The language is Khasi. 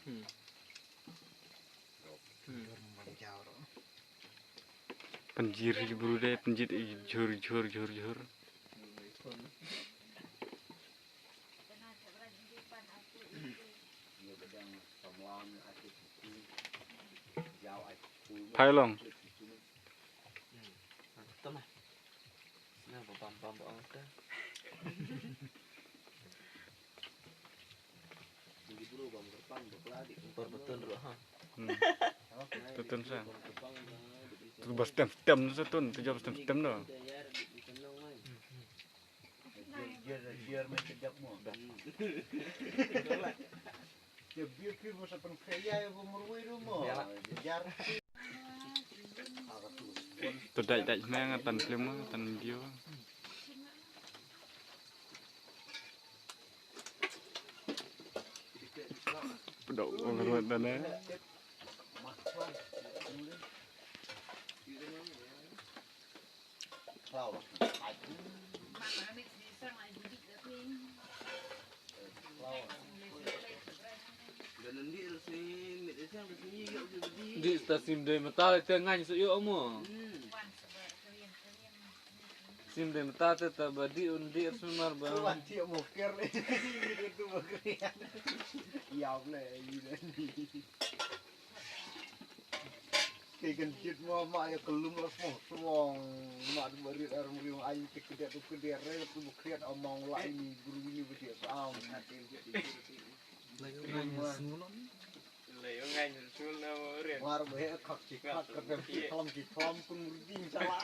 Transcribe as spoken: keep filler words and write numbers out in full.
Hmm. Hmm. Pynjir hi bru de, pynjit i jhur, jhur, jhur, jhur. Phai long. Hmm. Tama. Nah, ba bam bam ba ong ta. Di bru bam kerpang ba kla di. Por betul ro ha. Hmm. Tutun sa. Tu ba stem stem sa tun, tu jawab stem stem do. Jer jer jer me kejap mo. Jer bir phi mo sa pen kaya ya bo merwei do mo. Jer. Tu dai dai me ngatan film ngatan video. Pdok ngruat dane. Di sta sim dei mata te ngain su yo mo. Sim dei mata te ta ba di un di sumar ba. Wan ti mo ker le. Tu ba krian. Ya ble. Kei kan kit mo ma ya kelum la smong smong. Ma du ba rit ar mriung ai te kedet tu kedet re tu ba kriat among la ini guru ini ba dia sam. Mar ba he khak ki khak ka dem ki thlam ki thlam kun murding chala.